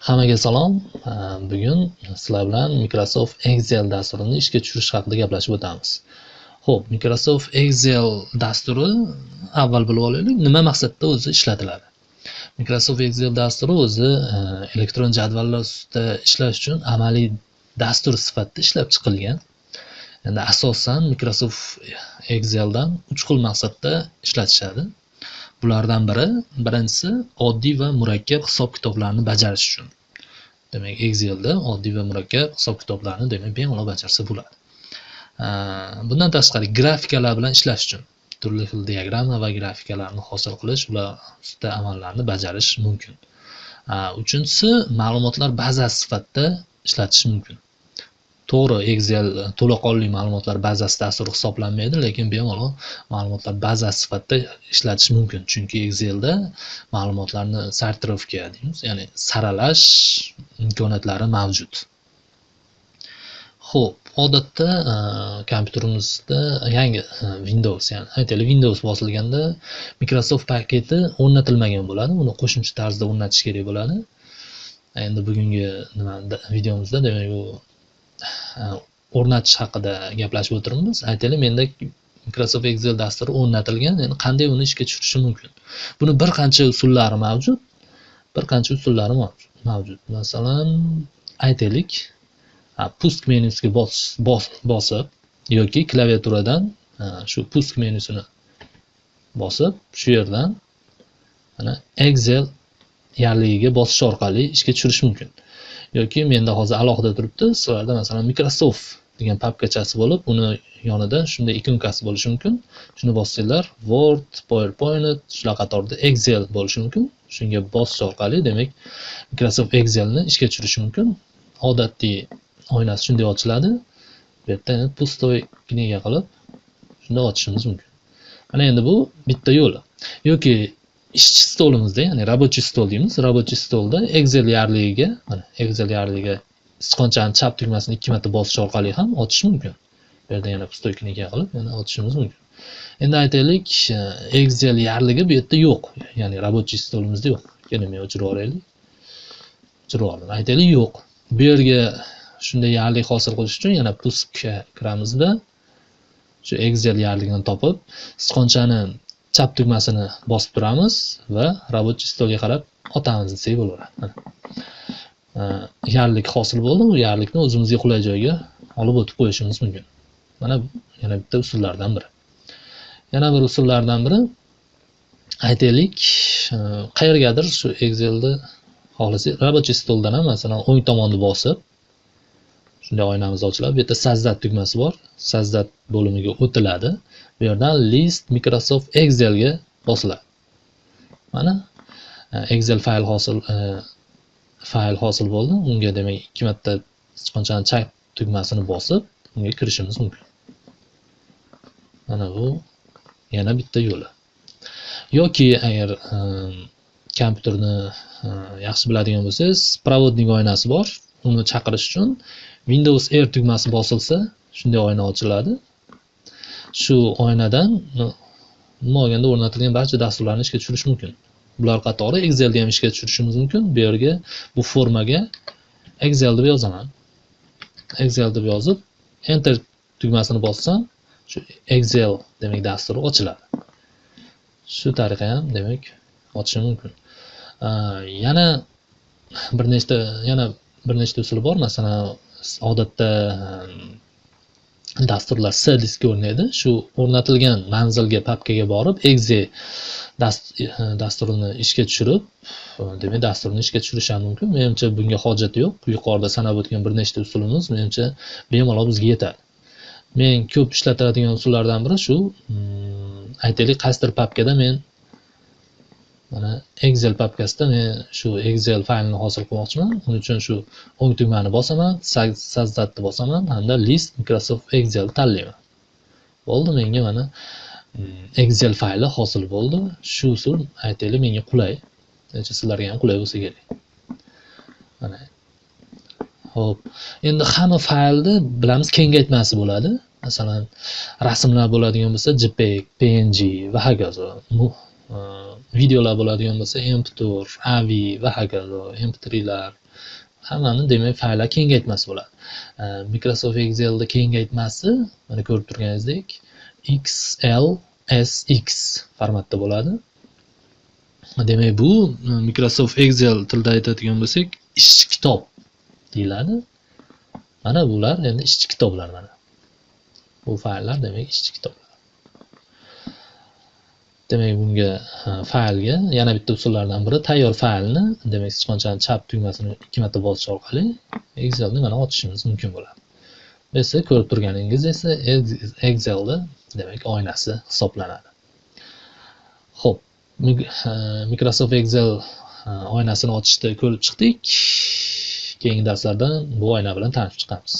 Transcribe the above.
Hammaga salom. Bugun sizlar bilan Microsoft Excel dasturini ishga tushirish haqida gaplashib o'tamiz. Xo'p, Microsoft Excel dasturi avval bilib olaylik, nima maqsadda o'zi ishlatiladi. Microsoft Excel dasturi o'zi elektron jadvallar ustida ishlash uchun amaliy dastur sifatida ishlab chiqilgan. Endi asosan Microsoft Exceldan 3 xil maqsadda ishlatishadi. Bulardan biri, birinchisi oddiy va murakkab hisob-kitoblarni bajarish uchun. Demak, Excelda oddiy va murakkab hisob-kitoblarni demak bemalol bajarsa bo'ladi. Bundan tashqari grafikalar bilan ishlash uchun turli xil diagramma va grafikalarni hosil qilish, ular ustida amallarni bajarish mumkin. Uchinchisi, ma'lumotlar bazasi sifatida ishlatish mumkin. To'g'ri, Excel to'laqonli ma'lumotlar bazasi dasturi hisoblanmaydi, lekin bemalol ma'lumotlar bazasi sifatida ishlatish mumkin. Chunki Excelda ma'lumotlarni sortirovka deymiz, ya'ni saralash imkoniyatlari mavjud. Xo'p, odatda kompyuterimizda yangi Windows, ya'ni aytaylik Windows bosilganda Microsoft paketi o'rnatilmagan bo'ladi. Uni qo'shimcha tarzda o'rnatish kerak bo'ladi. Endi bugungi videomizda demak u o'rnatish haqida gaplashib o'tiribmiz. Aytaylik, menda Microsoft Excel dasturi o'rnatilgan, endi qanday uni ishga tushirish mumkin? Buni bir qancha usullari mavjud. Bir qancha usullari mavjud. Masalan, aytaylik, пуск menyusiga bosib yoki klaviaturadan shu пуск menyusini bosib, shu yerdan mana Excel yarligiga bosish orqali ishga tushirish mumkin. Yoki menda hozir alohida turibdi, sizlarda masalan Microsoft degan papkachasi bo'lib, uni yonida shunday ikonkasi bo'lishi mumkin. Shuni bossanglar Word, PowerPoint, shular qatorida Excel bo'lishi mumkin. Shunga bosish orqali demak Microsoft Excelni ishga tushirish mumkin. Odatiy oynasi shunday ochiladi. Bu yerda endi пустой книга qilib shunday ochishimiz mumkin. Mana endi bu bitta yo'li. Yoki ishchi stolimizda, ya'ni рабочий stol deymiz. Рабочий stolda Excel yarligiga, mana Excel yarligiga sichqonchani chap tugmasini 2 marta bosish orqali ham ochish mumkin. Bu yerda yana пустой книга qilib yana ochishimiz mumkin. Endi aytaylik, Excel yarligi bu yerda yo'q. Ya'ni рабочий stolimizda yo'q. Keling, men o'chirib yuboraylik. O'chirib yubordim. Aytaylik, yo'q. Bu yerga shunday yarlik hosil qilish uchun yana пуск ga kiramizda shu Excel yarligini topib, sichqonchani chap tugmasini bosib turamiz va рабочий stolga qarab otamiz desak bo'laveradi. Mana. Yarlik hosil bo'ldi. U yarlikni o'zimizga qulay joyga olib o'tib qo'yishimiz mumkin. Mana bu yana bitta usullardan biri. Yana bir usullardan biri, aytaylik, qayergadir shu Excelni xohlasak, рабочий stoldan ham masalan o'ng tomonni bosib, shunday oynamiz ochiladi. Bu yerda Создать tugmasi bor. Создать bo'limiga o'tiladi. Bu yerdan List Microsoft Excelga bosiladi. Mana Excel fayl hosil bo'ldi. Unga demak 2 marta sichqonchani chap tugmasini bosib, unga kirishimiz mumkin. Mana bu yana bitta yo'li. Yoki agar kompyuterni yaxshi biladigan bo'lsangiz, проводник oynasi bor. Uni chaqirish uchun Windows R tugmasi bosilsa, shunday oyna ochiladi. Shu oynadan nima olganda o'rnatilgan barcha dasturlarni ishga tushirish mumkin. Bular qatori Excelni ham ishga tushirishimiz mumkin. Bu yerga, bu formaga Excel deb yozaman. Excel deb yozib, Enter tugmasini bossam, shu Excel demak dasturi ochiladi. Shu tariqa ham demak ochish mumkin. Yana bir nechta usul bor. Masalan, odatda dasturlar C diskga o'rnaydi. Shu o'rnatilgan manzilga, papkaga borib, Excel dasturini ishga tushirib, demak dasturni ishga tushirish ham mumkin. Menimcha bunga hojat yo'q. Yuqorida sanab o'tgan bir nechta usulimiz menimcha bemalol bizga yetadi. Men ko'p ishlatiladigan usullardan biri shu, aytaylik, qaysidir papkada men mana Excel papkasida men shu Excel faylini hosil qilmoqchiman. Uning uchun shu o'ng tugmani bosaman, Создать bosaman hamda List Microsoft Excel tanlayman. Bo'ldi, menga mana Excel fayli hosil bo'ldi. Shu usul aytaylik menga qulay. Menimcha sizlarga ham qulay bo'lsa kerak. Mana. Xo'p, endi hamma faylni bilamiz kengaytmasi bo'ladi. Masalan, rasmlar bo'ladigan bo'lsa JPEG, PNG va hokazo. Videolar bo'ladigan bo'lsa MP4, AVI va hokazo, MP3lar. Hammani, demak, fayllar kengaytmasi bo'ladi. Microsoft Excel'da kengaytmasi, mana ko'rib turganingizdek, XLSX formatda bo'ladi. Demak, bu Microsoft Excel tilida aytadigan bo'lsak, ishchi kitob deyiladi. Mana bular endi ishchi kitoblar mana. Bu fayllar, demak, ishchi kitoblar. Demak, bunga, faylga yana bitta usullardan biri tayyor faylni, demak, sichqonchani chap tugmasini 2 marta bosish orqali Excelni mana ochishimiz mumkin bo'ladi. Bu esa ko'rib turganingiz esa Excelni, demak, oynasi hisoblanadi. Xo'p, Microsoft Excel oynasini ochishni ko'rib chiqdik. Keyingi darslarda bu oyna bilan tanishib chiqamiz.